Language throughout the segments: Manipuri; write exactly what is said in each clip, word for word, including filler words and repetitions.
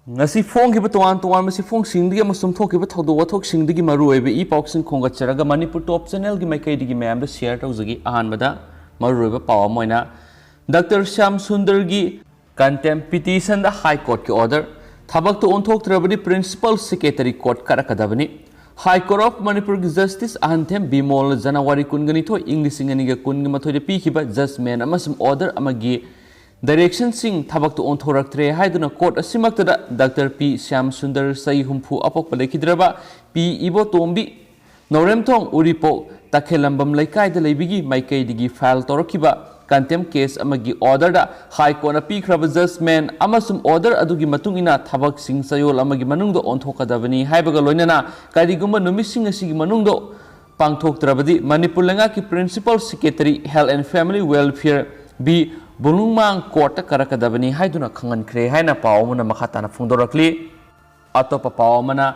ꯉꯁꯤ ꯐꯣꯡꯈꯤꯕ ꯇꯣꯉꯥꯟ ꯇꯣꯉꯥꯟꯕ ꯆꯦꯐꯣꯡꯁꯤꯡꯗꯒꯤ ꯑꯃꯁꯨꯡ ꯊꯣꯛꯈꯤꯕ ꯊꯧꯗꯣꯛ ꯋꯥꯊꯣꯛꯁꯤꯡꯗꯒꯤ ꯃꯔꯨꯑꯣꯏꯕ ꯏ ꯄꯥꯎꯁꯤꯡ ꯈꯣꯝꯒꯠꯆꯔꯒ ꯃꯅꯤꯄꯨꯔ ꯇꯣꯞ ꯆꯦꯅꯦꯜꯒꯤ ꯃꯥꯏꯀꯩꯗꯒꯤ ꯃꯌꯥꯝꯗ ꯁꯤꯌꯔ ꯇꯧꯖꯒꯦ꯫ ꯑꯍꯥꯟꯕꯗ ꯃꯔꯨꯑꯣꯏꯕ ꯄꯥꯎ ꯑꯃ ꯑꯣꯏꯅ ꯗꯥꯛꯇꯔ ꯁ꯭ꯌꯥꯝ ꯁꯨꯟꯗꯔꯒꯤ ꯀꯟꯇꯦꯝ ꯄꯤꯇꯤꯁꯟꯗ ꯍꯥꯏ ꯀꯣꯔꯠꯀꯤ ꯑꯣꯔꯗꯔ, ꯊꯕꯛꯇ ꯑꯣꯟꯊꯣꯛꯇ꯭ꯔꯕꯗꯤ ꯄ꯭ꯔꯤꯟꯁꯤꯄꯥꯜ ꯁꯦꯀ꯭ꯔꯦꯇꯔꯤ ꯀꯣꯔꯠ ꯀꯥꯔꯛꯀꯗꯕꯅꯤ꯫ ꯍꯥꯏ ꯀꯣꯔꯠ ꯑꯣꯐ ꯃꯅꯤꯄꯨꯔꯒꯤ ꯖꯁꯇꯤꯁ ꯑꯍꯟꯊꯦꯝ ꯕꯤꯃꯣꯜꯅ ꯖꯅꯋꯥꯔꯤ ꯀꯨꯟꯒ ꯅꯤꯊꯣꯏ, ꯏꯪ ꯂꯤꯁꯤꯡ ꯑꯅꯤꯒ ꯀꯨꯟꯒꯤ ꯃꯥꯊꯣꯏꯗ ꯄꯤꯈꯤꯕ ꯖꯖꯃꯦꯟ ꯑꯃꯁꯨꯡ ꯑꯣꯔꯗꯔ ꯑꯃꯒꯤ ꯗꯥꯏꯔꯦꯛꯁꯟꯁꯤꯡ ꯊꯕꯛꯇ ꯑꯣꯟꯊꯣꯔꯛꯇ꯭ꯔꯦ ꯍꯥꯏꯗꯨꯅ ꯀꯣꯔꯠ ꯑꯁꯤꯃꯛꯇꯗ ꯗꯥꯛꯇꯔ ꯄꯤ ꯁ꯭ꯌꯥꯝ ꯁꯨꯟꯗꯔ, ꯆꯍꯤ ꯍꯨꯝꯐꯨ, ꯑꯄꯣꯛꯄ ꯂꯩꯈꯤꯗ꯭ꯔꯕ, ꯄꯤ ꯏꯕꯣꯇꯣꯝꯕꯤ, ꯅꯧꯔꯦꯝꯊꯣꯡ, ꯎꯔꯤꯄꯣꯛ, ꯇꯈꯦꯜꯂꯝꯕꯝ ꯂꯩꯀꯥꯏꯗ ꯂꯩꯕꯒꯤ ꯃꯥꯏꯀꯩꯗꯒꯤ ꯐꯥꯏꯜ ꯇꯧꯔꯛꯈꯤꯕ ꯀꯟꯇꯦꯝ ꯀꯦꯁ ꯑꯃꯒꯤ ꯑꯣꯔꯗꯔꯗ ꯍꯥꯏ ꯀꯣꯔꯠꯅ ꯄꯤꯈ꯭ꯔꯕ ꯖꯖꯃꯦꯟ ꯑꯃꯁꯨꯡ ꯑꯣꯔꯗꯔ ꯑꯗꯨꯒꯤ ꯃꯇꯨꯡ ꯏꯟꯅ ꯊꯕꯛꯁꯤꯡ ꯆꯌꯣꯜ ꯑꯃꯒꯤ ꯃꯅꯨꯡꯗ ꯑꯣꯟꯊꯣꯛꯀꯗꯕꯅꯤ ꯍꯥꯏꯕꯒ ꯂꯣꯏꯅꯅ ꯀꯔꯤꯒꯨꯝꯕ ꯅꯨꯃꯤꯠꯁꯤꯡ ꯑꯁꯤꯒꯤ ꯃꯅꯨꯡꯗ ꯄꯥꯡꯊꯣꯛꯇ꯭ꯔꯕꯗꯤ ꯃꯅꯤꯄꯨꯔ ꯂꯩꯉꯥꯛꯀꯤ principal secretary, health and family welfare, B ꯕꯨꯂꯨꯡꯃꯥꯡ ꯀꯣꯔꯠꯇ ꯀꯥꯔꯛꯀꯗꯕꯅꯤ ꯍꯥꯏꯗꯨꯅ ꯈꯪꯍꯟꯈ꯭ꯔꯦ ꯍꯥꯏꯅ ꯄꯥꯎ ꯑꯃꯅ ꯃꯈꯥ ꯇꯥꯅ ꯐꯣꯡꯗꯣꯔꯛꯂꯤ꯫ ꯑꯇꯣꯞꯄ ꯄꯥꯎ ꯑꯃꯅ,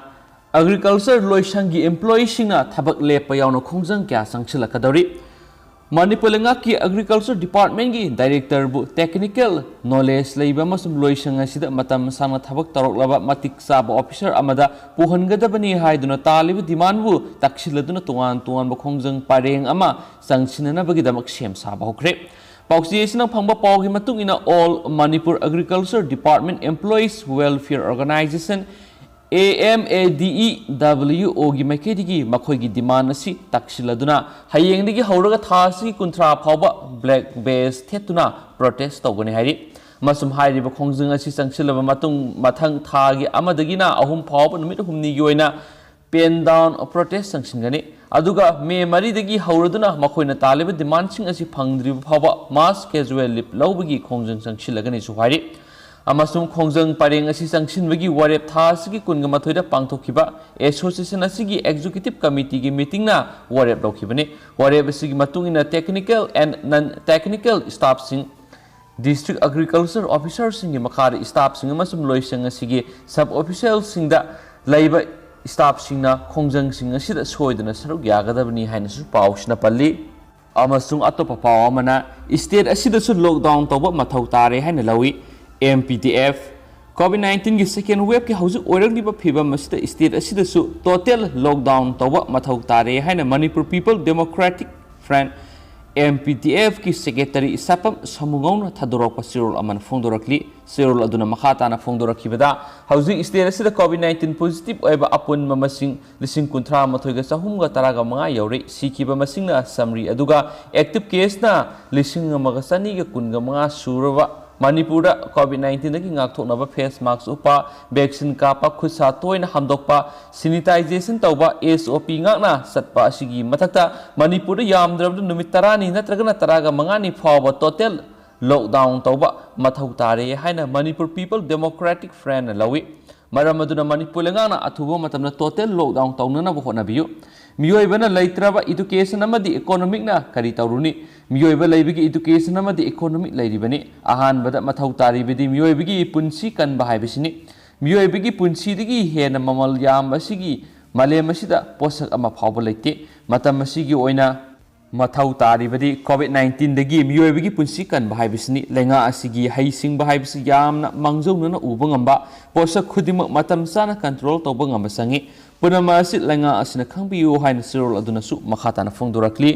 ꯑꯦꯒ꯭ꯔꯤꯀꯜꯆꯔ ꯂꯣꯏꯁꯪꯒꯤ ꯏꯝꯄ꯭ꯂꯣꯌꯤꯁꯤꯡꯅ ꯊꯕꯛ ꯂꯦꯞꯄ ꯌꯥꯎꯅ ꯈꯣꯡꯖꯪ ꯀꯌꯥ ꯆꯪꯁꯤꯜꯂꯛꯀꯗꯧꯔꯤ꯫ ꯃꯅꯤꯄꯨꯔ ꯂꯩꯉꯥꯛꯀꯤ ꯑꯦꯒ꯭ꯔꯤꯀꯜꯆꯔ ꯗꯤꯄꯥꯔꯠꯃꯦꯟꯒꯤ ꯗꯥꯏꯔꯦꯛꯇꯔꯕꯨ ꯇꯦꯛꯅꯤꯀꯦꯜ ꯅꯣꯂꯦꯖ ꯂꯩꯕ ꯑꯃꯁꯨꯡ ꯂꯣꯏꯁꯪ ꯑꯁꯤꯗ ꯃꯇꯝ ꯁꯥꯡꯅ ꯊꯕꯛ ꯇꯧꯔꯛꯂꯕ ꯃꯇꯤꯛ ꯆꯥꯕ ꯑꯣꯐꯤꯁꯔ ꯑꯃꯗ ꯄꯨꯍꯟꯒꯗꯕꯅꯤ ꯍꯥꯏꯗꯨꯅ ꯇꯥꯜꯂꯤꯕ ꯗꯤꯃꯥꯟꯕꯨ ꯇꯛꯁꯤꯜꯂꯗꯨꯅ ꯇꯣꯉꯥꯟ ꯇꯣꯉꯥꯟꯕ ꯈꯣꯡꯖꯪ ꯄꯔꯦꯡ ꯑꯃ ꯆꯪꯁꯤꯟꯅꯅꯕꯒꯤꯗꯃꯛ ꯁꯦꯝ ꯁꯥꯕ ꯍꯧꯈ꯭ꯔꯦ꯫ ꯄꯥꯎꯆꯦ ꯑꯁꯤꯅ ꯐꯪꯕ ꯄꯥꯎꯒꯤ ꯃꯇꯨꯡ ꯏꯟꯅ, All Manipur Agriculture Department Employees Welfare Organization, A M A D E W O ꯒꯤ ꯃꯥꯏꯀꯩꯗꯒꯤ ꯃꯈꯣꯏꯒꯤ ꯗꯤꯃꯥꯟ ꯑꯁꯤ ꯇꯛꯁꯤꯜꯂꯗꯨꯅ ꯍꯌꯦꯡꯗꯒꯤ ꯍꯧꯔꯒ ꯊꯥ ꯑꯁꯤꯒꯤ ꯀꯨꯟꯊ꯭ꯔꯥ ꯐꯥꯎꯕ ꯕ꯭ꯂꯦꯛ ꯕꯦꯖ ꯊꯦꯠꯇꯨꯅ ꯄ꯭ꯔꯣꯇꯦꯁ ꯇꯧꯒꯅꯤ ꯍꯥꯏꯔꯤ꯫ ꯑꯃꯁꯨꯡ ꯍꯥꯏꯔꯤꯕ ꯈꯣꯡꯖꯪ ꯑꯁꯤ ꯆꯪꯁꯤꯜꯂꯕ ꯃꯇꯨꯡ, ꯃꯊꯪ ꯊꯥꯒꯤ ꯑꯃꯗꯒꯤꯅ ꯑꯍꯨꯝ ꯐꯥꯎꯕ ꯅꯨꯃꯤꯠ ꯍꯨꯝꯅꯤꯒꯤ ꯑꯣꯏꯅ ꯄꯦꯟ ꯗꯥꯎꯟ ꯄ꯭ꯔꯣꯇꯦꯁ ꯆꯪꯁꯤꯟꯒꯅꯤ꯫ ꯑꯗꯨꯒ ꯃꯦ ꯃꯔꯤꯗꯒꯤ ꯍꯧꯔꯗꯨꯅ ꯃꯈꯣꯏꯅ ꯇꯥꯜꯂꯤꯕ ꯗꯤꯃꯥꯟꯁꯤꯡ ꯑꯁꯤ ꯐꯪꯗ꯭ꯔꯤꯕ ꯐꯥꯎꯕ ꯃꯥꯁ ꯀꯦꯖꯨꯋꯦꯜ ꯂꯤꯞ ꯂꯧꯕꯒꯤ ꯈꯣꯡꯖꯪ ꯆꯪꯁꯤꯜꯂꯒꯅꯤꯁꯨ ꯍꯥꯏꯔꯤ꯫ ꯑꯃꯁꯨꯡ ꯈꯣꯡꯖꯪ ꯄꯔꯦꯡ ꯑꯁꯤ ꯆꯪꯁꯤꯟꯕꯒꯤ ꯋꯥꯔꯦꯞ ꯊꯥ ꯑꯁꯤꯒꯤ ꯀꯨꯟꯒ ꯃꯥꯊꯣꯏꯗ ꯄꯥꯡꯊꯣꯛꯈꯤꯕ ꯑꯦꯁꯣꯁꯤꯌꯦꯁꯟ ꯑꯁꯤꯒꯤ ꯑꯦꯛꯖꯤꯀ꯭ꯌꯨꯇꯤꯚ ꯀꯃꯤꯇꯤꯒꯤ ꯃꯤꯇꯤꯡꯅ ꯋꯥꯔꯦꯞ ꯂꯧꯈꯤꯕꯅꯤ꯫ ꯋꯥꯔꯦꯞ ꯑꯁꯤꯒꯤ ꯃꯇꯨꯡ ꯏꯟꯅ technical and non technical staffꯁꯤꯡ, ꯗꯤꯁꯇ꯭ꯔꯤꯛ ꯑꯦꯒ꯭ꯔꯤꯀꯜꯆꯔ ꯑꯣꯐꯤꯁꯔꯁꯤꯡꯒꯤ ꯃꯈꯥꯗ ꯁ꯭ꯇꯥꯐꯁꯤꯡ ꯑꯃꯁꯨꯡ ꯂꯣꯏꯁꯪ ꯑꯁꯤꯒꯤ ꯁꯕ ꯑꯣꯐꯤꯁꯤꯌꯦꯜꯁꯤꯡꯗ ꯂꯩꯕ ꯁ꯭ꯇꯥꯐꯁꯤꯡꯅ ꯈꯣꯡꯖꯪꯁꯤꯡ ꯑꯁꯤꯗ ꯁꯣꯏꯗꯅ ꯁꯔꯨꯛ ꯌꯥꯒꯗꯕꯅꯤ ꯍꯥꯏꯅꯁꯨ ꯄꯥꯎꯁꯤꯅ ꯄꯜꯂꯤ꯫ ꯑꯃꯁꯨꯡ ꯑꯇꯣꯞꯄ ꯄꯥꯎ ꯑꯃꯅ, ꯁ꯭ꯇꯦꯠ ꯑꯁꯤꯗꯁꯨ ꯂꯣꯛꯗꯥꯎꯟ ꯇꯧꯕ ꯃꯊꯧ ꯇꯥꯔꯦ ꯍꯥꯏꯅ ꯂꯧꯏ꯫ M P D F, COVID nineteen ꯒꯤ second wave ꯀꯤ ꯍꯧꯖꯤꯛ ꯑꯣꯏꯔꯛꯂꯤꯕ ꯐꯤꯕꯝ ꯑꯁꯤꯗ state ꯑꯁꯤꯗꯁꯨ total lockdown ꯇꯧꯕ ꯃꯊꯧ ꯇꯥꯔꯦ ꯍꯥꯏꯅ Manipur People Democratic Front, M P D F ꯀꯤ secretary ꯁꯥꯄꯝ ꯁꯃꯨꯉꯧꯅ ꯊꯥꯗꯣꯔꯛꯄ ꯆꯦꯔꯣꯜ ꯑꯃꯅ ꯐꯣꯡꯗꯣꯔꯛꯂꯤ꯫ ꯆꯦꯔꯣꯜ ꯑꯗꯨꯅ ꯃꯈꯥ ꯇꯥꯅ ꯐꯣꯡꯗꯣꯔꯛꯈꯤꯕꯗ, ꯍꯧꯖꯤꯛ state ꯑꯁꯤꯗ COVID nineteen positive ꯑꯣꯏꯕ ꯑꯄꯨꯟꯕ ꯃꯁꯤꯡ ꯂꯤꯁꯤꯡ ꯀꯨꯟꯊ꯭ꯔꯥ ꯃꯥꯊꯣꯏꯒ ꯆꯍꯨꯝꯒ ꯇꯔꯥꯒ ꯃꯉꯥ ꯌꯧꯔꯦ꯫ ꯁꯤꯈꯤꯕ ꯃꯁꯤꯡꯅ ꯆꯥꯃꯔꯤ ꯑꯗꯨꯒ active case ꯅ ꯂꯤꯁꯤꯡ ꯑꯃꯒ ꯆꯅꯤꯒ ꯀꯨꯟꯒ ꯃꯉꯥ ꯁꯨꯔꯕ ꯃꯅꯤꯄꯨꯔꯗ COVID nineteen ꯗꯒꯤ ꯉꯥꯛꯊꯣꯛꯅꯕ face mask ꯎꯞꯄ, vaccine ꯀꯥꯞꯄ, ꯈꯨꯠ ꯁꯥ ꯇꯣꯏꯅ ꯍꯥꯝꯗꯣꯛꯄ, sanitization ꯇꯧꯕ, S O P ꯉꯥꯛꯅ ꯆꯠꯄ ꯑꯁꯤꯒꯤ ꯃꯊꯛꯇ ꯃꯅꯤꯄꯨꯔꯗ ꯌꯥꯝꯗ꯭ꯔꯕꯗ ꯅꯨꯃꯤꯠ ꯇꯔꯥꯅꯤ ꯅꯠꯇ꯭ꯔꯒꯅ ꯇꯔꯥꯒ ꯃꯉꯥꯅꯤ ꯐꯥꯎꯕ total lockdown ꯇꯧꯕ ꯃꯊꯧ ꯇꯥꯔꯦ ꯍꯥꯏꯅ Manipur People Democratic Front ꯅ ꯂꯧꯏ꯫ ꯃꯔꯝ ꯑꯗꯨꯅ ꯃꯅꯤꯄꯨꯔ ꯂꯩꯉꯥꯛꯅ ꯑꯊꯨꯕ ꯃꯇꯝꯗ total lockdown ꯇꯧꯅꯅꯕ ꯍꯣꯠꯅꯕꯤꯌꯨ꯫ ꯃꯤꯑꯣꯏꯕꯅ ꯂꯩꯇ꯭ꯔꯕ education ꯑꯃꯗꯤ economic ꯅ ꯀꯔꯤ ꯇꯧꯔꯨꯅꯤ? ꯃꯤꯑꯣꯏꯕ ꯂꯩꯕꯒꯤ education ꯑꯃꯗꯤ economic ꯂꯩꯔꯤꯕꯅꯤ꯫ ꯑꯍꯥꯟꯕꯗ ꯃꯊꯧ ꯇꯥꯔꯤꯕꯗꯤ ꯃꯤꯑꯣꯏꯕꯒꯤ ꯄꯨꯟꯁꯤ ꯀꯟꯕ ꯍꯥꯏꯕꯁꯤꯅꯤ꯫ ꯃꯤꯑꯣꯏꯕꯒꯤ ꯄꯨꯟꯁꯤꯗꯒꯤ ꯍꯦꯟꯅ ꯃꯃꯜ ꯌꯥꯝꯕ ꯑꯁꯤꯒꯤ ꯃꯥꯂꯦꯝ ꯑꯁꯤꯗ ꯄꯣꯠꯁꯛ ꯑꯃ ꯐꯥꯎꯕ ꯂꯩꯇꯦ꯫ ꯃꯇꯝ ꯑꯁꯤꯒꯤ ꯑꯣꯏꯅ ꯃꯊꯧ ꯇꯥꯔꯤꯕꯗꯤ COVID nineteen ꯗꯒꯤ ꯃꯤꯑꯣꯏꯕꯒꯤ ꯄꯨꯟꯁꯤ ꯀꯟꯕ ꯍꯥꯏꯕꯁꯤꯅꯤ꯫ ꯂꯩꯉꯥꯛ ꯑꯁꯤꯒꯤ ꯍꯩꯁꯤꯡꯕ ꯍꯥꯏꯕꯁꯤ ꯌꯥꯝꯅ ꯃꯥꯡꯖꯧꯅꯅ ꯎꯕ ꯉꯝꯕ, ꯄꯣꯠꯁꯛ ꯈꯨꯗꯤꯡꯃꯛ ꯃꯇꯝ ꯆꯥꯅ control ꯇꯧꯕ ꯉꯝꯕ ꯆꯪꯏ꯫ ꯄꯨꯝꯅꯃꯛ ꯑꯁꯤ ꯂꯩꯉꯥꯛ ꯑꯁꯤꯅ ꯈꯪꯕꯤꯌꯨ ꯍꯥꯏꯅ ꯆꯦꯔꯣꯜ ꯑꯗꯨꯅꯁꯨ ꯃꯈꯥ ꯇꯥꯅ ꯐꯣꯡꯗꯣꯔꯛꯂꯤ꯫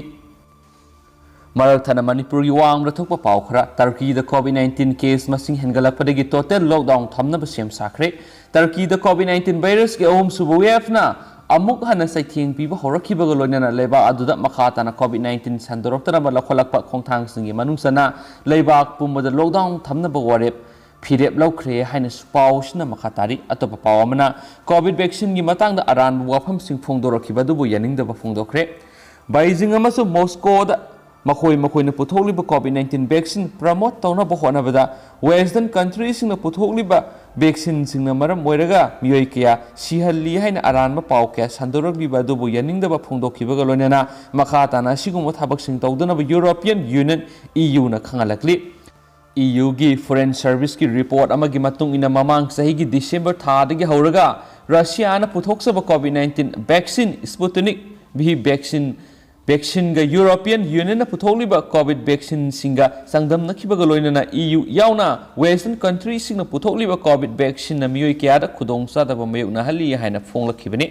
ꯃꯔꯛ ꯊꯠꯅ ꯃꯅꯤꯄꯨꯔꯒꯤ ꯋꯥꯡꯃꯗ ꯊꯣꯛꯄ ꯄꯥꯎ ꯈꯔ꯫ ꯇꯔꯀꯤꯗ COVID nineteen case ꯃꯁꯤꯡ ꯍꯦꯟꯒꯠꯂꯛꯄꯗꯒꯤ total lockdown ꯊꯝꯅꯕ ꯁꯦꯝ ꯁꯥꯈ꯭ꯔꯦ꯫ ꯇꯔꯀꯤꯗ COVID nineteen virus ꯀꯤ ꯑꯍꯨꯝꯁꯨꯕ wave ꯅ ꯑꯃꯨꯛ ꯍꯟꯅ ꯆꯩꯊꯦꯡ ꯄꯤꯕ ꯍꯧꯔꯛꯈꯤꯕꯒ ꯂꯣꯏꯅꯅ ꯂꯩꯕꯥꯛ ꯑꯗꯨꯗ ꯃꯈꯥ ꯇꯥꯅ COVID nineteen ꯁꯟꯗꯣꯔꯛꯇꯅꯕ ꯂꯧꯈꯠꯂꯛꯄ ꯈꯣꯡꯊꯥꯡꯁꯤꯡꯒꯤ ꯃꯅꯨꯡ ꯆꯟꯅ ꯂꯩꯕꯥꯛ ꯄꯨꯝꯕꯗ lockdown ꯊꯝꯅꯕ ꯋꯥꯔꯦꯞ ꯐꯤꯔꯦꯞ ꯂꯧꯈ꯭ꯔꯦ ꯍꯥꯏꯅꯁꯨ ꯄꯥꯎꯁꯤꯅ ꯃꯈꯥ ꯇꯥꯔꯤ꯫ ꯑꯇꯣꯞꯄ ꯄꯥꯎ ꯑꯃꯅ, COVID vaccine ꯒꯤ ꯃꯇꯥꯡꯗ ꯑꯔꯥꯟꯕ ꯋꯥꯐꯝꯁꯤꯡ ꯐꯣꯡꯗꯣꯔꯛꯈꯤꯕ ꯑꯗꯨꯕꯨ ꯌꯥꯅꯤꯡꯗꯕ ꯐꯣꯡꯗꯣꯛꯈ꯭ꯔꯦ꯫ ꯕꯩꯖꯤꯡ ꯑꯃꯁꯨꯡ ꯃꯣꯁꯀꯣꯗ ꯃꯈꯣꯏ ꯃꯈꯣꯏꯅ ꯄꯨꯊꯣꯛꯂꯤꯕ COVID nineteen vaccine promote ꯇꯧꯅꯕ ꯍꯣꯠꯅꯕꯗ Western country ꯁꯤꯡꯅ ꯄꯨꯊꯣꯛꯂꯤꯕ vaccine ꯁꯤꯡꯅ ꯃꯔꯝ ꯑꯣꯏꯔꯒ ꯃꯤꯑꯣꯏ ꯀꯌꯥ ꯁꯤꯍꯜꯂꯤ ꯍꯥꯏꯅ ꯑꯔꯥꯟꯕ ꯄꯥꯎ ꯀꯌꯥ ꯁꯟꯗꯣꯔꯛꯂꯤꯕ ꯑꯗꯨꯕꯨ ꯌꯥꯅꯤꯡꯗꯕ ꯐꯣꯡꯗꯣꯛꯈꯤꯕꯒ ꯂꯣꯏꯅꯅ ꯃꯈꯥ ꯇꯥꯅ ꯑꯁꯤꯒꯨꯝꯕ ꯊꯕꯛꯁꯤꯡ ꯇꯧꯗꯅꯕ European Union, E U ꯅ ꯈꯪꯍꯜꯂꯛꯂꯤ꯫ E U ꯒꯤ Foreign Service ꯀꯤ report ꯑꯃꯒꯤ ꯃꯇꯨꯡ ꯏꯟꯅ, ꯃꯃꯥꯡ ꯆꯍꯤꯒꯤ December ꯊꯥꯗꯒꯤ ꯍꯧꯔꯒ Russia ꯅ ꯄꯨꯊꯣꯛꯆꯕ COVID nineteen vaccine Sputnik V vaccine ꯚꯦꯛꯁꯤꯟꯒ ꯌꯨꯔꯣꯄꯤꯌꯟ ꯌꯨꯅꯤꯌꯟꯅ ꯄꯨꯊꯣꯛꯂꯤꯕ ꯀꯣꯚꯤꯗ ꯚꯦꯛꯁꯤꯟꯁꯤꯡꯒ ꯆꯥꯡꯗꯝꯅꯈꯤꯕꯒ ꯂꯣꯏꯅꯅ ꯏ ꯌꯨ ꯌꯥꯎꯅ ꯋꯦꯁꯇꯔꯟ ꯀꯟꯇ꯭ꯔꯤꯁꯤꯡꯅ ꯄꯨꯊꯣꯛꯂꯤꯕ ꯀꯣꯚꯤꯗ ꯚꯦꯛꯁꯤꯟꯅ ꯃꯤꯑꯣꯏ ꯀꯌꯥꯗ ꯈꯨꯗꯣꯡꯆꯥꯗꯕ ꯃꯥꯌꯣꯛꯅꯍꯜꯂꯤ ꯍꯥꯏꯅ ꯐꯣꯡꯂꯛꯈꯤꯕꯅꯤ꯫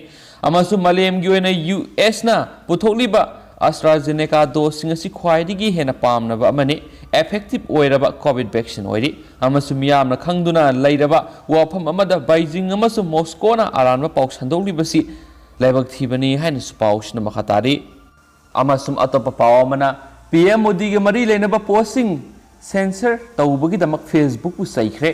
ꯑꯃꯁꯨꯡ ꯃꯥꯂꯦꯝꯒꯤ ꯑꯣꯏꯅ ꯌꯨ ꯑꯦꯁꯅ ꯄꯨꯊꯣꯛꯂꯤꯕ AstraZeneca ꯗꯣꯁꯁꯤꯡ ꯑꯁꯤ ꯈ꯭ꯋꯥꯏꯗꯒꯤ ꯍꯦꯟꯅ ꯄꯥꯝꯅꯕ ꯑꯃꯅꯤ꯫ ꯑꯦꯐꯦꯛꯇꯤꯚ ꯑꯣꯏꯔꯕ ꯀꯣꯚꯤꯗ ꯚꯦꯛꯁꯤꯟ ꯑꯣꯏꯔꯤ꯫ ꯑꯃꯁꯨꯡ ꯃꯤꯌꯥꯝꯅ ꯈꯪꯗꯨꯅ ꯂꯩꯔꯕ ꯋꯥꯐꯝ ꯑꯃꯗ ꯕꯩꯖꯤꯡ ꯑꯃꯁꯨꯡ ꯃꯣꯁꯀꯣꯅ ꯑꯔꯥꯟꯕ ꯄꯥꯎ ꯁꯟꯗꯣꯛꯂꯤꯕꯁꯤ ꯂꯥꯏꯕꯛ ꯊꯤꯕꯅꯤ ꯍꯥꯏꯅꯁꯨ ꯄꯥꯎꯁꯤꯅ ꯃꯈꯥ ꯇꯥꯔꯤ꯫ ꯑꯃꯁꯨꯡ ꯑꯇꯣꯞꯄ ꯄꯥꯎ ꯑꯃꯅ, ꯄꯤ ꯑꯦꯝ ꯃꯣꯗꯤꯒ ꯃꯔꯤ ꯂꯩꯅꯕ ꯄꯣꯁꯁꯤꯡ ꯁꯦꯟꯁꯔ ꯇꯧꯕꯒꯤꯗꯃꯛ Facebookꯄꯨ ꯆꯩꯈ꯭ꯔꯦ꯫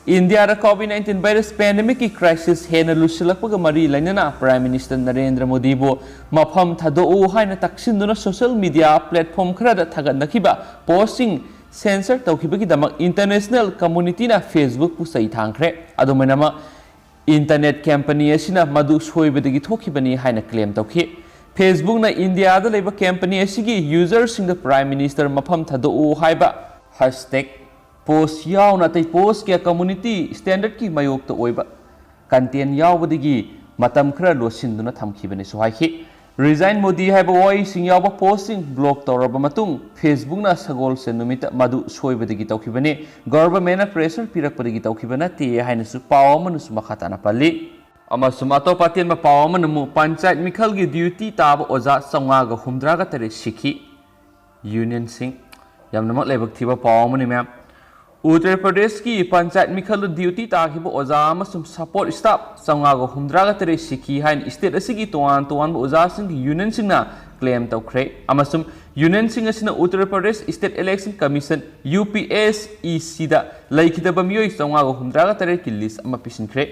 ꯏꯟꯗꯤꯌꯥꯗ ꯀꯣꯚꯤꯗ ꯅꯥꯏꯟꯇꯤꯟ ꯚꯥꯏꯔꯁ ꯄꯦꯟꯗꯦꯃꯤꯛꯀꯤ ꯀ꯭ꯔꯥꯏꯁꯤꯁ ꯍꯦꯟꯅ ꯂꯨꯁꯤꯜꯂꯛꯄꯒ ꯃꯔꯤ ꯂꯩꯅꯅ ꯄ꯭ꯔꯥꯏꯝ ꯃꯤꯅꯤꯁꯇꯔ ꯅꯔꯦꯟꯗ꯭ꯔ ꯃꯣꯗꯤꯕꯨ ꯃꯐꯝ ꯊꯥꯗꯣꯛꯎ ꯍꯥꯏꯅ ꯇꯛꯁꯤꯟꯗꯨꯅ ꯁꯣꯁꯤꯌꯦꯜ ꯃꯤꯗꯤꯌꯥ ꯄ꯭ꯂꯦꯠꯐꯣꯝ ꯈꯔꯗ ꯊꯥꯒꯠꯅꯈꯤꯕ ꯄꯣꯁꯁꯤꯡ ꯁꯦꯟꯁꯔ ꯇꯧꯈꯤꯕꯒꯤꯗꯃꯛ ꯏꯟꯇꯔꯅꯦꯁꯅꯦꯜ ꯀꯝꯃꯨꯅꯤꯇꯤꯅ Facebookꯄꯨ ꯆꯩ ꯊꯥꯡꯈ꯭ꯔꯦ꯫ ꯑꯗꯨꯃꯥꯏꯅꯃꯛ, ꯏꯟꯇꯔꯅꯦꯠ ꯀꯝꯄꯅꯤ ꯑꯁꯤꯅ ꯃꯗꯨ ꯁꯣꯏꯕꯗꯒꯤ ꯊꯣꯛꯈꯤꯕꯅꯤ ꯍꯥꯏꯅ ꯀ꯭ꯂꯦꯝ ꯇꯧꯈꯤ꯫ Facebookꯅ ꯏꯟꯗꯤꯌꯥꯗ ꯂꯩꯕ ꯀꯝꯄꯅꯤ ꯑꯁꯤꯒꯤ ꯌꯨꯖꯔꯁꯤꯡꯗ ꯄ꯭ꯔꯥꯏꯝ ꯃꯤꯅꯤꯁꯇꯔ ꯃꯐꯝ ꯊꯥꯗꯣꯛꯎ ꯍꯥꯏꯕ ꯍꯦꯁꯇꯦꯒ ꯄꯣꯁ ꯌꯥꯎꯅ ꯑꯇꯩ ꯄꯣꯁ ꯀꯌꯥ ꯀꯝꯃꯨꯅꯤꯇꯤ ꯁ꯭ꯇꯦꯟꯗꯔꯗꯀꯤ ꯃꯥꯌꯣꯛꯇ ꯑꯣꯏꯕ ꯀꯟꯇꯦꯟ ꯌꯥꯎꯕꯗꯒꯤ ꯃꯇꯝ ꯈꯔ ꯂꯣꯠꯁꯤꯟꯗꯨꯅ ꯊꯝꯈꯤꯕꯅꯤꯁꯨ ꯍꯥꯏꯈꯤ꯫ ꯔꯤꯖꯥꯏꯟ ꯃꯣꯗꯤ ꯍꯥꯏꯕ ꯋꯥꯍꯩꯁꯤꯡ ꯌꯥꯎꯕ ꯄꯣꯁꯁꯤꯡ ꯕ꯭ꯂꯣꯛ ꯇꯧꯔꯕ ꯃꯇꯨꯡ, Facebookꯅ ꯁꯒꯣꯜꯁꯦꯟ ꯅꯨꯃꯤꯠꯇ ꯃꯗꯨ ꯁꯣꯏꯕꯗꯒꯤ ꯇꯧꯈꯤꯕꯅꯤ, ꯒꯚꯔꯟꯃꯦꯟꯠꯅ ꯄ꯭ꯔꯦꯁꯔ ꯄꯤꯔꯛꯄꯗꯒꯤ ꯇꯧꯈꯤꯕ ꯅꯠꯇꯦ ꯍꯥꯏꯅꯁꯨ ꯄꯥꯎ ꯑꯃꯅꯁꯨ ꯃꯈꯥ ꯇꯥꯅ ꯄꯜꯂꯤ꯫ ꯑꯃꯁꯨꯡ ꯑꯇꯣꯞꯄ ꯑꯇꯦꯟꯕ ꯄꯥꯎ ꯑꯃꯅ ꯑꯃꯨꯛ ꯄꯟꯆꯥꯌꯠ ꯃꯤꯈꯜꯒꯤ ꯗ꯭ꯌꯨꯇꯤ ꯇꯥꯕ ꯑꯣꯖꯥ ꯆꯥꯝꯃꯉꯥꯒ ꯍꯨꯝꯗ꯭ꯔꯥꯒ ꯇꯔꯦꯠ ꯁꯤꯈꯤ꯫ ꯌꯨꯅꯤꯌꯟꯁꯤꯡ, ꯌꯥꯝꯅꯃꯛ ꯂꯥꯏꯕꯛ ꯊꯤꯕ ꯄꯥꯎ ꯑꯃꯅꯤ, ꯃꯌꯥꯝ꯫ ꯎꯠꯇꯔ ꯄ꯭ꯔꯗꯦꯁꯀꯤ ꯄꯟꯆꯥꯌꯠ ꯃꯤꯈꯜꯗ ꯗ꯭ꯌꯨꯇꯤ ꯇꯥꯈꯤꯕ ꯑꯣꯖꯥ ꯑꯃꯁꯨꯡ ꯁꯄꯣꯔꯠ ꯁ꯭ꯇꯥꯐ ꯆꯥꯝꯃꯉꯥꯒ ꯍꯨꯝꯗ꯭ꯔꯥꯒ ꯇꯔꯦꯠ ꯁꯤꯈꯤ ꯍꯥꯏꯅ ꯁ꯭ꯇꯦꯠ ꯑꯁꯤꯒꯤ ꯇꯣꯉꯥꯟ ꯇꯣꯉꯥꯟꯕ ꯑꯣꯖꯥꯁꯤꯡꯒꯤ ꯌꯨꯅꯤꯌꯟꯁꯤꯡꯅ ꯀ꯭ꯂꯦꯝ ꯇꯧꯈ꯭ꯔꯦ꯫ ꯑꯃꯁꯨꯡ ꯌꯨꯅꯤꯌꯟꯁꯤꯡ ꯑꯁꯤꯅ Uttar Pradesh state election commission, U P S E ꯁꯤꯗ ꯂꯩꯈꯤꯗꯕ ꯃꯤꯑꯣꯏ ꯆꯥꯝꯃꯉꯥꯒ ꯍꯨꯝꯗ꯭ꯔꯥꯒ ꯇꯔꯦꯠꯀꯤ ꯂꯤꯁ ꯑꯃ ꯄꯤꯁꯤꯟꯈ꯭ꯔꯦ꯫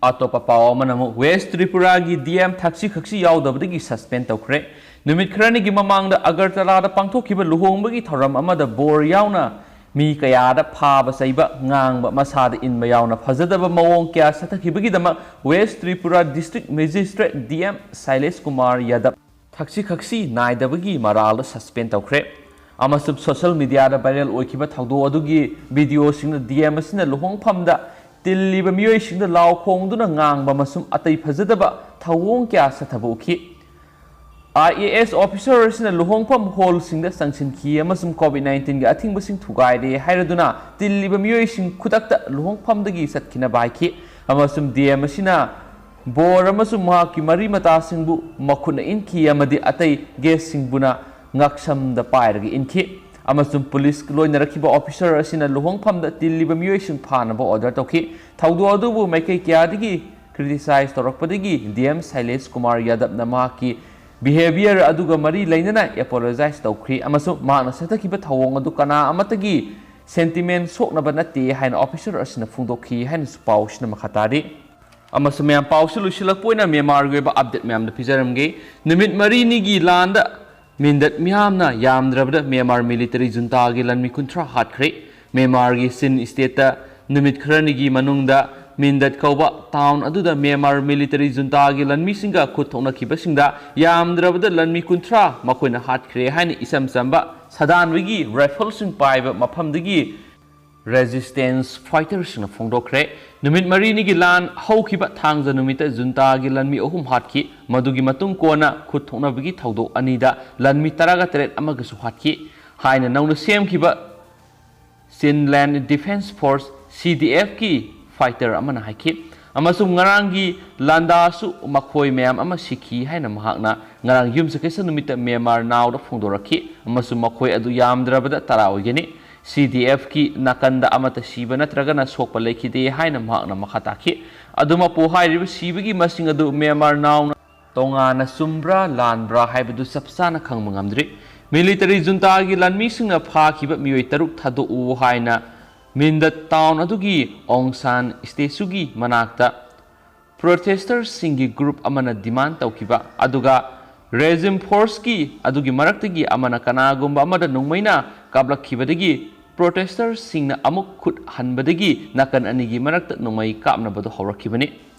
ꯑꯇꯣꯞꯄ ꯄꯥꯎ ꯑꯃꯅ ꯑꯃꯨꯛ ꯋꯦꯁ ꯇ꯭ꯔꯤꯄꯨꯔꯥꯒꯤ ꯗꯤ ꯑꯦꯝ ꯊꯛꯁꯤ ꯈꯛꯁꯤ ꯌꯥꯎꯗꯕꯗꯒꯤ ꯁꯁꯄꯦꯟ ꯇꯧꯈ꯭ꯔꯦ꯫ ꯅꯨꯃꯤꯠ ꯈꯔꯅꯤꯒꯤ ꯃꯃꯥꯡꯗ ꯑꯒꯔꯇꯂꯥꯗ ꯄꯥꯡꯊꯣꯛꯈꯤꯕ ꯂꯨꯍꯣꯡꯕꯒꯤ ꯊꯧꯔꯝ ꯑꯃꯗ ꯕꯣꯔ ꯌꯥꯎꯅ ꯃꯤ ꯀꯌꯥꯗ ꯐꯥꯕ ꯆꯩꯕ, ꯉꯥꯡꯕ, ꯃꯁꯥꯗ ꯏꯟꯕ ꯌꯥꯎꯅ ꯐꯖꯗꯕ ꯃꯑꯣꯡ ꯀꯌꯥ ꯆꯠꯊꯈꯤꯕꯒꯤꯗꯃꯛ West Tripura district magistrate D M Shailesh Kumar Yadav ꯊꯛꯁꯤ ꯈꯛꯁꯤ ꯅꯥꯏꯗꯕꯒꯤ ꯃꯔꯥꯜꯗ ꯁꯁꯄꯦꯟ ꯇꯧꯈ꯭ꯔꯦ꯫ ꯑꯃꯁꯨꯡ ꯁꯣꯁꯤꯌꯦꯜ ꯃꯤꯗꯤꯌꯥꯗ ꯚꯥꯏꯔꯦꯜ ꯑꯣꯏꯈꯤꯕ ꯊꯧꯗꯣꯛ ꯑꯗꯨꯒꯤ ꯚꯤꯗꯤꯑꯣꯁꯤꯡꯗ ꯗꯤ ꯑꯦꯝ ꯑꯁꯤꯅ ꯂꯨꯍꯣꯡꯐꯝꯗ ꯇꯤꯜꯂꯤꯕ ꯃꯤꯑꯣꯏꯁꯤꯡꯗ ꯂꯥꯎ ꯈꯣꯡꯗꯨꯅ ꯉꯥꯡꯕ ꯑꯃꯁꯨꯡ ꯑꯇꯩ ꯐꯖꯗꯕ ꯊꯧꯑꯣꯡ ꯀꯌꯥ ꯆꯠꯊꯕ ꯎꯈꯤ꯫ IAS officer ꯑꯁꯤꯅ ꯂꯨꯍꯣꯡꯐꯝ ꯍꯣꯜꯁꯤꯡꯗ ꯆꯪꯁꯤꯟꯈꯤ ꯑꯃꯁꯨꯡ COVID nineteen ꯒꯤ ꯑꯊꯤꯡꯕꯁꯤꯡ ꯊꯨꯒꯥꯏꯔꯦ ꯍꯥꯏꯔꯗꯨꯅ ꯇꯤꯜꯂꯤꯕ ꯃꯤꯑꯣꯏꯁꯤꯡ ꯈꯨꯗꯛꯇ ꯂꯨꯍꯣꯡꯐꯝꯗꯒꯤ ꯆꯠꯈꯤꯅꯕ ꯍꯥꯏꯈꯤ ꯑꯃꯁꯨꯡ DM ꯑꯁꯤꯅ ꯕꯣꯔ ꯑꯃꯁꯨꯡ ꯃꯍꯥꯛꯀꯤ ꯃꯔꯤ ꯃꯇꯥꯁꯤꯡꯕꯨ ꯃꯈꯨꯠꯅ ꯏꯟꯈꯤ ꯑꯃꯗꯤ ꯑꯇꯩ guest ꯁꯤꯡꯕꯨꯅ ꯉꯛꯁꯝꯗ ꯄꯥꯏꯔꯒ ꯏꯟꯈꯤ ꯑꯃꯁꯨꯡ police ꯂꯣꯏꯅꯔꯛꯈꯤꯕ officer ꯑꯁꯤꯅ ꯂꯨꯍꯣꯡꯐꯝꯗ ꯇꯤꯜꯂꯤꯕ ꯃꯤꯑꯣꯏꯁꯤꯡ ꯐꯥꯅꯕ order ꯇꯧꯈꯤ꯫ ꯊꯧꯗꯣꯛ ꯑꯗꯨꯕꯨ ꯃꯥꯏꯀꯩ ꯀꯌꯥꯗꯒꯤ criticize ꯇꯧꯔꯛꯄꯗꯒꯤ DM ꯁꯩꯂꯦꯁ ꯀꯨꯃꯥꯔ ꯌꯥꯗꯕꯅ ꯃꯍꯥꯛꯀꯤ behaviour ꯑꯗꯨꯒ ꯃꯔꯤ ꯂꯩꯅꯅ apologize ꯇꯧꯈ꯭ꯔꯤ ꯑꯃꯁꯨꯡ ꯃꯍꯥꯛꯅ ꯆꯠꯊꯈꯤꯕ ꯊꯧꯑꯣꯡ ꯑꯗꯨ ꯀꯅꯥ ꯑꯃꯠꯇꯒꯤ sentiment ꯁꯣꯛꯅꯕ ꯅꯠꯇꯦ ꯍꯥꯏꯅ officer ꯑꯁꯤꯅ ꯐꯣꯡꯗꯣꯛꯈꯤ ꯍꯥꯏꯅꯁꯨ ꯄꯥꯎ ꯑꯁꯤꯅ ꯃꯈꯥ ꯇꯥꯔꯤ꯫ ꯑꯃꯁꯨꯡ ꯃꯌꯥꯝ, ꯄꯥꯎꯁꯤ ꯂꯣꯏꯁꯤꯜꯂꯛꯄ ꯑꯣꯏꯅ ꯃ꯭ꯌꯥꯟꯃꯥꯔꯒꯤ ꯑꯣꯏꯕ update ꯃꯌꯥꯝꯗ ꯄꯤꯖꯔꯝꯒꯦ꯫ ꯅꯨꯃꯤꯠ ꯃꯔꯤꯅꯤꯒꯤ ꯂꯥꯟꯗ ꯃꯤꯟꯗꯠ ꯃꯤꯌꯥꯝꯅ ꯌꯥꯝꯗ꯭ꯔꯕꯗ ꯃ꯭ꯌꯥꯟꯃꯥꯔ military junta ꯒꯤ ꯂꯥꯟꯃꯤ ꯀꯨꯟꯊ꯭ꯔꯥ ꯍꯥꯠꯈ꯭ꯔꯦ꯫ ꯃ꯭ꯌꯥꯟꯃꯥꯔꯒꯤ ꯁꯤꯟ state ꯇ ꯅꯨꯃꯤꯠ ꯈꯔꯅꯤꯒꯤ ꯃꯅꯨꯡꯗ ꯃꯤꯟꯗꯠ ꯀꯧꯕ town ꯑꯗꯨꯗ ꯃ꯭ꯌꯥꯟꯃꯥꯔ military junta ꯒꯤ ꯂꯥꯟꯃꯤꯁꯤꯡꯒ ꯈꯨꯠ ꯊꯣꯛꯅꯈꯤꯕꯁꯤꯡꯗ ꯌꯥꯝꯗ꯭ꯔꯕꯗ ꯂꯥꯟꯃꯤ ꯀꯨꯟꯊ꯭ꯔꯥ ꯃꯈꯣꯏꯅ ꯍꯥꯠꯈ꯭ꯔꯦ ꯍꯥꯏꯅ ꯏꯆꯝ ꯆꯝꯕ ꯁꯥꯗꯥꯟꯕꯒꯤ rifle ꯁꯤꯡ ꯄꯥꯏꯕ ꯃꯐꯝꯗꯒꯤ resistance fighter ꯁꯤꯡꯅ ꯐꯣꯡꯗꯣꯛꯈ꯭ꯔꯦ꯫ ꯅꯨꯃꯤꯠ ꯃꯔꯤꯅꯤꯒꯤ ꯂꯥꯟ ꯍꯧꯈꯤꯕ ꯊꯥꯡꯖ ꯅꯨꯃꯤꯠꯇ junta ꯒꯤ ꯂꯥꯟꯃꯤ ꯑꯍꯨꯝ ꯍꯥꯠꯈꯤ꯫ ꯃꯗꯨꯒꯤ ꯃꯇꯨꯡ ꯀꯣꯟꯅ ꯈꯨꯠ ꯊꯣꯛꯅꯕꯒꯤ ꯊꯧꯗꯣꯛ ꯑꯅꯤꯗ ꯂꯥꯟꯃꯤ ꯇꯔꯥꯒ ꯇꯔꯦꯠ ꯑꯃꯒꯁꯨ ꯍꯥꯠꯈꯤ ꯍꯥꯏꯅ ꯅꯧꯅ ꯁꯦꯝꯈꯤꯕ Chin Land Defence Force, CDF ꯀꯤ fighter ꯑꯃꯅ ꯍꯥꯏꯈꯤ꯫ ꯑꯃꯁꯨꯡ ꯉꯔꯥꯡꯒꯤ ꯂꯥꯟꯗꯥꯁꯨ ꯃꯈꯣꯏ ꯃꯌꯥꯝ ꯑꯃ ꯁꯤꯈꯤ ꯍꯥꯏꯅ ꯃꯍꯥꯛꯅ ꯉꯔꯥꯡ ꯌꯨꯝꯁꯀꯩꯁ ꯅꯨꯃꯤꯠꯇ Myanmar Now ꯗ ꯐꯣꯡꯗꯣꯔꯛꯈꯤ ꯑꯃꯁꯨꯡ ꯃꯈꯣꯏ ꯑꯗꯨ ꯌꯥꯝꯗ꯭ꯔꯕꯗ ꯇꯔꯥ ꯑꯣꯏꯒꯅꯤ꯫ CDF ꯀꯤ ꯅꯥꯀꯟꯗ ꯑꯃꯠꯇ ꯁꯤꯕ ꯅꯠꯇ꯭ꯔꯒꯅ ꯁꯣꯛꯄ ꯂꯩꯈꯤꯗꯦ ꯍꯥꯏꯅ ꯃꯍꯥꯛꯅ ꯃꯈꯥ ꯇꯥꯈꯤ꯫ ꯑꯗꯨꯃꯛꯄꯨ ꯍꯥꯏꯔꯤꯕ ꯁꯤꯕꯒꯤ ꯃꯁꯤꯡ ꯑꯗꯨ Myanmar Now ꯅ ꯇꯣꯉꯥꯟꯅ ꯆꯨꯝꯕ꯭ꯔꯥ ꯂꯥꯟꯕ꯭ꯔꯥ ꯍꯥꯏꯕꯗꯨ ꯆꯞ ꯆꯥꯅ ꯈꯪꯕ ꯉꯝꯗ꯭ꯔꯤ꯫ Military junta ꯒꯤ ꯂꯥꯟꯃꯤꯁꯤꯡꯅ ꯐꯥꯈꯤꯕ ꯃꯤꯑꯣꯏ ꯇꯔꯨꯛ ꯊꯥꯗꯣꯛꯎ ꯍꯥꯏꯅ ꯃꯤꯟꯗꯠ town ꯑꯗꯨꯒꯤ Aung San statue ꯒꯤ ꯃꯅꯥꯛꯇ protester ꯁꯤꯡꯒꯤ group ꯑꯃꯅ demand ꯇꯧꯈꯤꯕ ꯑꯗꯨꯒ regime force ꯀꯤ ꯑꯗꯨꯒꯤ ꯃꯔꯛꯇꯒꯤ ꯑꯃꯅ ꯀꯅꯥꯒꯨꯝꯕ ꯑꯃꯗ ꯅꯣꯡꯃꯩꯅ ꯀꯥꯞꯂꯛꯈꯤꯕꯗꯒꯤ protester ꯁꯤꯡꯅ ꯑꯃꯨꯛ ꯈꯨꯠ ꯍꯟꯕꯗꯒꯤ ꯅꯥꯀꯟ ꯑꯅꯤꯒꯤ ꯃꯔꯛꯇ ꯅꯣꯡꯃꯩ ꯀꯥꯞꯅꯕꯗꯨ ꯍꯧꯔꯛꯈꯤꯕꯅꯤ꯫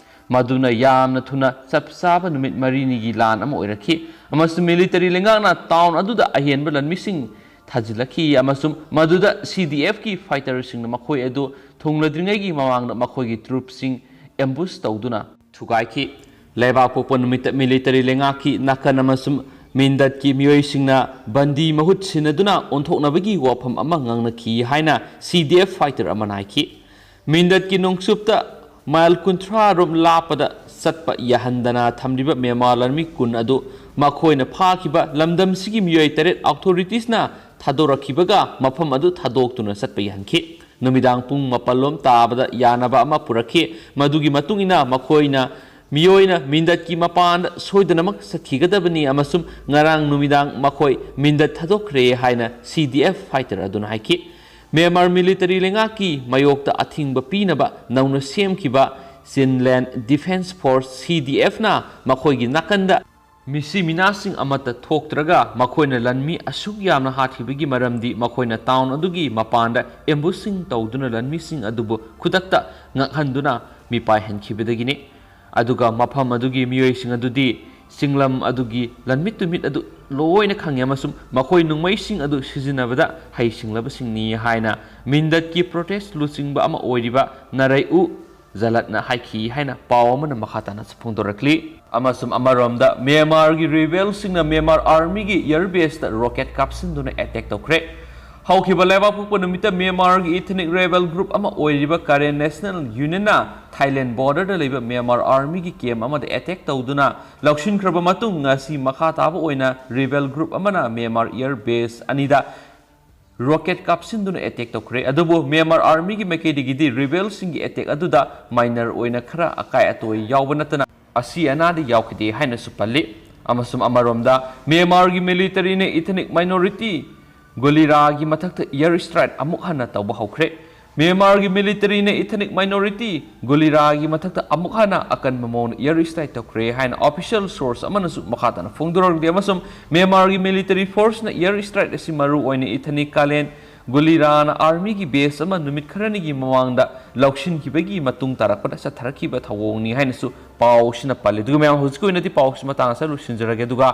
ꯃꯗꯨꯅ ꯌꯥꯝꯅ ꯊꯨꯅ ꯆꯞ ꯆꯥꯕ ꯅꯨꯃꯤꯠ ꯃꯔꯤꯅꯤꯒꯤ ꯂꯥꯟ ꯑꯃ ꯑꯣꯏꯔꯛꯈꯤ ꯑꯃꯁꯨꯡ military ꯂꯩꯉꯥꯛꯅ town ꯑꯗꯨꯗ ꯑꯍꯦꯟꯕ ꯂꯥꯟꯃꯤꯁꯤꯡ ꯊꯥꯖꯤꯜꯂꯛꯈꯤ ꯑꯃꯁꯨꯡ ꯃꯗꯨꯗ CDF ꯀꯤ fighter ꯁꯤꯡꯅ ꯃꯈꯣꯏ ꯑꯗꯨ ꯊꯨꯡꯂꯗ꯭ꯔꯤꯉꯩꯒꯤ ꯃꯃꯥꯡꯗ ꯃꯈꯣꯏꯒꯤ troops ꯁꯤꯡ ambush ꯇꯧꯗꯨꯅ ꯊꯨꯒꯥꯏꯈꯤ꯫ ꯂꯩꯕꯥꯛ ꯄꯣꯛꯄ ꯅꯨꯃꯤꯠꯇ ꯃꯤꯂꯤꯇꯔꯤ ꯂꯩꯉꯥꯛꯀꯤ ꯅꯥꯀꯟ ꯑꯃꯁꯨꯡ ꯃꯤꯟꯗꯠꯀꯤ ꯃꯤꯑꯣꯏꯁꯤꯡꯅ ꯕꯟꯗꯤ ꯃꯍꯨꯠ ꯁꯤꯟꯅꯗꯨꯅ ꯑꯣꯟꯊꯣꯛꯅꯕꯒꯤ ꯋꯥꯐꯝ ꯑꯃ ꯉꯥꯡꯅꯈꯤ ꯍꯥꯏꯅ ꯁꯤ ꯗꯤ ꯑꯦꯐ ꯐꯥꯏꯇꯔ ꯑꯃꯅ ꯍꯥꯏꯈꯤ꯫ ꯃꯤꯟꯗꯠꯀꯤ ꯅꯣꯡꯆꯨꯞꯇ ꯃꯥꯏꯜ ꯀꯨꯟꯊ꯭ꯔꯥ ꯔꯣꯝ ꯂꯥꯞꯄꯗ ꯆꯠꯄ ꯌꯥꯍꯟꯗꯅ ꯊꯝꯂꯤꯕ ꯃ꯭ꯌꯥꯟꯃꯥꯔ ꯂꯥꯟꯃꯤ ꯀꯨꯟ ꯑꯗꯨ ꯃꯈꯣꯏꯅ ꯐꯥꯈꯤꯕ ꯂꯝꯗꯝꯁꯤꯒꯤ ꯃꯤꯑꯣꯏ ꯇꯔꯦꯠ ꯑꯣꯊꯣꯔꯤꯇꯤꯁꯅ ꯊꯥꯗꯣꯔꯛꯈꯤꯕꯒ ꯃꯐꯝ ꯑꯗꯨ ꯊꯥꯗꯣꯛꯇꯨꯅ ꯆꯠꯄ ꯌꯥꯍꯟꯈꯤ꯫ ꯅꯨꯃꯤꯗꯥꯡ ꯄꯨꯡ ꯃꯥꯄꯜ ꯂꯣꯝ ꯇꯥꯕꯗ ꯌꯥꯅꯕ ꯑꯃ ꯄꯨꯔꯛꯈꯤ꯫ ꯃꯗꯨꯒꯤ ꯃꯇꯨꯡ ꯏꯟꯅ ꯃꯈꯣꯏꯅ ꯃꯤꯑꯣꯏꯅ ꯃꯤꯟꯗꯠꯀꯤ ꯃꯄꯥꯟꯗ ꯁꯣꯏꯗꯅꯃꯛ ꯆꯠꯈꯤꯒꯗꯕꯅꯤ ꯑꯃꯁꯨꯡ ꯉꯔꯥꯡ ꯅꯨꯃꯤꯗꯥꯡ ꯃꯈꯣꯏ ꯃꯤꯟꯗꯠ ꯊꯥꯗꯣꯛꯈ꯭ꯔꯦ ꯍꯥꯏꯅ ꯁꯤ ꯗꯤ ꯑꯦꯐ ꯐꯥꯏꯇꯔ ꯑꯗꯨꯅ ꯍꯥꯏꯈꯤ꯫ ꯃ꯭ꯌꯥꯟꯃꯥꯔ ꯃꯤꯂꯤꯇꯔꯤ ꯂꯩꯉꯥꯛꯀꯤ ꯃꯥꯌꯣꯛꯇ ꯑꯊꯤꯡꯕ ꯄꯤꯅꯕ ꯅꯧꯅ ꯁꯦꯝꯈꯤꯕ ꯆꯤꯟꯂꯦꯟ ꯗꯤꯐꯦꯟꯁ ꯐꯣꯔꯁ, ꯁꯤ ꯗꯤ ꯑꯦꯐꯅ ꯃꯈꯣꯏꯒꯤ ꯅꯥꯀꯟꯗ ꯃꯤꯁꯤ ꯃꯤꯅꯥꯁꯤꯡ ꯑꯃꯠꯇ ꯊꯣꯛꯇ꯭ꯔꯒ ꯃꯈꯣꯏꯅ ꯂꯟꯃꯤ ꯑꯁꯨꯛ ꯌꯥꯝꯅ ꯍꯥꯠꯈꯤꯕꯒꯤ ꯃꯔꯝꯗꯤ ꯃꯈꯣꯏꯅ ꯇꯥꯎꯟ ꯑꯗꯨꯒꯤ ꯃꯄꯥꯟꯗ ꯑꯦꯝꯕꯨꯁꯤꯡ ꯇꯧꯗꯨꯅ ꯂꯟꯃꯤꯁꯤꯡ ꯑꯗꯨꯕꯨ ꯈꯨꯗꯛꯇ ꯉꯛꯍꯟꯗꯨꯅ ꯃꯤꯄꯥꯏꯍꯟꯈꯤꯕꯗꯒꯤꯅꯤ꯫ ꯑꯗꯨꯒ ꯃꯐꯝ ꯑꯗꯨꯒꯤ ꯃꯤꯑꯣꯏꯁꯤꯡ ꯑꯗꯨꯗꯤ ꯆꯤꯡꯂꯝ ꯑꯗꯨꯒꯤ ꯂꯟꯃꯤꯠ ꯇꯨꯃꯤꯠ ꯑꯗꯨ ꯂꯣꯏꯅ ꯈꯪꯉꯤ ꯑꯃꯁꯨꯡ ꯃꯈꯣꯏ ꯅꯣꯡꯃꯩꯁꯤꯡ ꯑꯗꯨ ꯁꯤꯖꯤꯟꯅꯕꯗ ꯍꯩꯁꯤꯡꯂꯕꯁꯤꯡꯅꯤ ꯍꯥꯏꯅ ꯃꯤꯟꯗꯠꯀꯤ ꯄ꯭ꯔꯣꯇꯦꯁ ꯂꯨꯆꯤꯡꯕ ꯑꯃ ꯑꯣꯏꯔꯤꯕ ꯅꯔꯩ ꯎ ꯖꯂꯠꯅ ꯍꯥꯏꯈꯤ ꯍꯥꯏꯅ ꯄꯥꯎ ꯑꯃꯅ ꯃꯈꯥ ꯇꯥꯅ ꯐꯣꯡꯗꯣꯔꯛꯂꯤ꯫ ꯑꯃꯁꯨꯡ ꯑꯃꯔꯣꯝꯗ ꯃ꯭ꯌꯥꯟꯃꯥꯔꯒꯤ ꯔꯤꯕꯦꯜꯁꯤꯡꯅ ꯃ꯭ꯌꯥꯟꯃꯥꯔ ꯑꯥꯔꯃꯤꯒꯤ ꯏꯌꯔ ꯕꯦꯁꯇ ꯔꯣꯀꯦꯠ ꯀꯥꯞꯁꯤꯟꯗꯨꯅ ꯑꯦꯇꯦꯛ ꯇꯧꯈ꯭ꯔꯦ꯫ ꯍꯧꯈꯤꯕ ꯂꯩꯕꯥꯛ ꯄꯣꯛꯄ ꯅꯨꯃꯤꯠꯇ ꯃ꯭ꯌꯥꯟꯃꯥꯔꯒꯤ ꯏꯊꯅꯤꯛ ꯔꯦꯕꯦꯜ ꯒ꯭ꯔꯨꯞ ꯑꯃ ꯑꯣꯏꯔꯤꯕ ꯀꯥꯔꯦꯟ ꯅꯦꯁꯅꯦꯜ ꯌꯨꯅꯤꯌꯟꯅ ꯊꯥꯏꯂꯦꯟ ꯕꯣꯔꯗꯔꯗ ꯂꯩꯕ ꯃ꯭ꯌꯥꯟꯃꯥꯔ ꯑꯥꯔꯃꯤꯒꯤ ꯀꯦꯝ ꯑꯃꯗ ꯑꯦꯇꯦꯛ ꯇꯧꯗꯨꯅ ꯂꯧꯁꯤꯟꯈ꯭ꯔꯕ ꯃꯇꯨꯡ, ꯉꯁꯤ ꯃꯈꯥ ꯇꯥꯕ ꯑꯣꯏꯅ ꯔꯤꯕꯦꯜ ꯒ꯭ꯔꯨꯞ ꯑꯃꯅ ꯃ꯭ꯌꯥꯟꯃꯥꯔ ꯏꯌꯔ ꯕꯦꯁ ꯑꯅꯤꯗ ꯔꯣꯀꯦꯠ ꯀꯥꯞꯁꯤꯟꯗꯨꯅ ꯑꯦꯇꯦꯛ ꯇꯧꯈ꯭ꯔꯦ꯫ ꯑꯗꯨꯕꯨ ꯃ꯭ꯌꯥꯟꯃꯥꯔ ꯑꯥꯔꯃꯤꯒꯤ ꯃꯥꯏꯀꯩꯗꯒꯤꯗꯤ ꯔꯤꯕꯦꯜꯁꯤꯡꯒꯤ ꯑꯦꯇꯦꯛ ꯑꯗꯨꯗ ꯃꯥꯏꯅꯔ ꯑꯣꯏꯅ ꯈꯔ ꯑꯀꯥꯏ ꯑꯇꯣꯏ ꯌꯥꯎꯕ ꯅꯠꯇꯅ ꯑꯁꯤ ꯑꯅꯥꯗꯤ ꯌꯥꯎꯈꯤꯗꯦ ꯍꯥꯏꯅꯁꯨ ꯄꯜꯂꯤ꯫ ꯑꯃꯁꯨꯡ ꯑꯃꯔꯣꯝꯗ ꯃ꯭ꯌꯥꯟꯃꯥꯔꯒꯤ ꯃꯤꯂꯤꯇꯔꯤꯅ ꯏꯊꯅꯤꯛ ꯃꯥꯏꯅꯣꯔꯤꯇꯤ ꯒꯨꯂꯤꯔꯥꯒꯤ ꯃꯊꯛꯇ ꯏꯌꯔ ꯁ꯭ꯇ꯭ꯔꯥꯏꯛ ꯑꯃꯨꯛ ꯍꯟꯅ ꯇꯧꯕ ꯍꯧꯈ꯭ꯔꯦ꯫ ꯃ꯭ꯌꯥꯟꯃꯥꯔꯒꯤ ꯃꯤꯂꯤꯇꯔꯤꯅ ꯏꯊꯅꯤꯛ ꯃꯥꯏꯅꯣꯔꯤꯇꯤ ꯒꯨꯂꯤꯔꯥꯒꯤ ꯃꯊꯛꯇ ꯑꯃꯨꯛ ꯍꯟꯅ ꯑꯀꯟꯕ ꯃꯑꯣꯡꯗ ꯏꯌꯔ ꯁ꯭ꯇ꯭ꯔꯥꯏꯛ ꯇꯧꯈ꯭ꯔꯦ ꯍꯥꯏꯅ ꯑꯣꯐꯤꯁꯤꯌꯦꯜ ꯁꯣꯔꯁ ꯑꯃꯅꯁꯨ ꯃꯈꯥ ꯇꯥꯅ ꯐꯣꯡꯗꯣꯔꯛꯂꯤ꯫ ꯑꯃꯁꯨꯡ ꯃ꯭ꯌꯥꯟꯃꯥꯔꯒꯤ ꯃꯤꯂꯤꯇꯔꯤ ꯐꯣꯔꯁꯅ ꯏꯌꯔ ꯁ꯭ꯇ꯭ꯔꯥꯏꯛ ꯑꯁꯤ ꯃꯔꯨ ꯑꯣꯏꯅ ꯏꯊꯅꯤꯛ ꯀꯥꯂꯦꯟ ꯒꯨꯂꯤꯔꯥꯅ ꯑꯥꯔꯃꯤꯒꯤ ꯕꯦꯁ ꯑꯃ ꯅꯨꯃꯤꯠ ꯈꯔꯅꯤꯒꯤ ꯃꯃꯥꯡꯗ ꯂꯧꯁꯤꯟꯈꯤꯕꯒꯤ ꯃꯇꯨꯡ ꯇꯥꯔꯛꯄꯗ ꯆꯠꯊꯔꯛꯈꯤꯕ ꯊꯧꯑꯣꯡꯅꯤ ꯍꯥꯏꯅꯁꯨ ꯄꯥꯎꯁꯤꯅ ꯄꯜꯂꯤ꯫ ꯑꯗꯨꯒ ꯃꯌꯥꯝ, ꯍꯧꯖꯤꯛꯀꯤ ꯑꯣꯏꯅꯗꯤ ꯄꯥꯎꯁꯤ ꯃꯇꯥꯡ ꯑꯁꯤꯗ ꯂꯣꯏꯁꯤꯟꯖꯔꯒꯦ꯫ ꯑꯗꯨꯒ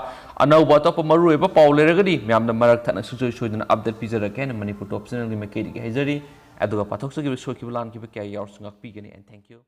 ꯑꯅꯧꯕ ꯑꯇꯣꯞꯄ ꯃꯔꯨꯑꯣꯏꯕ ꯄꯥꯎ ꯂꯩꯔꯒꯗꯤ ꯃꯌꯥꯝꯗ ꯃꯔꯛ ꯊꯠꯅ ꯁꯨꯡꯁꯣꯏ ꯁꯣꯏꯗꯅ ꯑꯞꯗꯦꯠ ꯄꯤꯖꯔꯛꯀꯦ ꯍꯥꯏꯅ ꯃꯅꯤꯄꯨꯔ ꯇꯣꯞ ꯆꯦꯅꯦꯜꯒꯤ ꯃꯥꯏꯀꯩꯗꯒꯤ ꯍꯥꯏꯖꯔꯤ꯫ ꯑꯗꯨꯒ ꯄꯥꯊꯣꯛꯆꯈꯤꯕ ꯁꯣꯏꯈꯤꯕ ꯂꯥꯟꯈꯤꯕ ꯀꯌꯥ ꯌꯥꯎꯔꯁꯨ ꯉꯥꯛꯄꯤꯒꯅꯤ꯫ And thank you꯫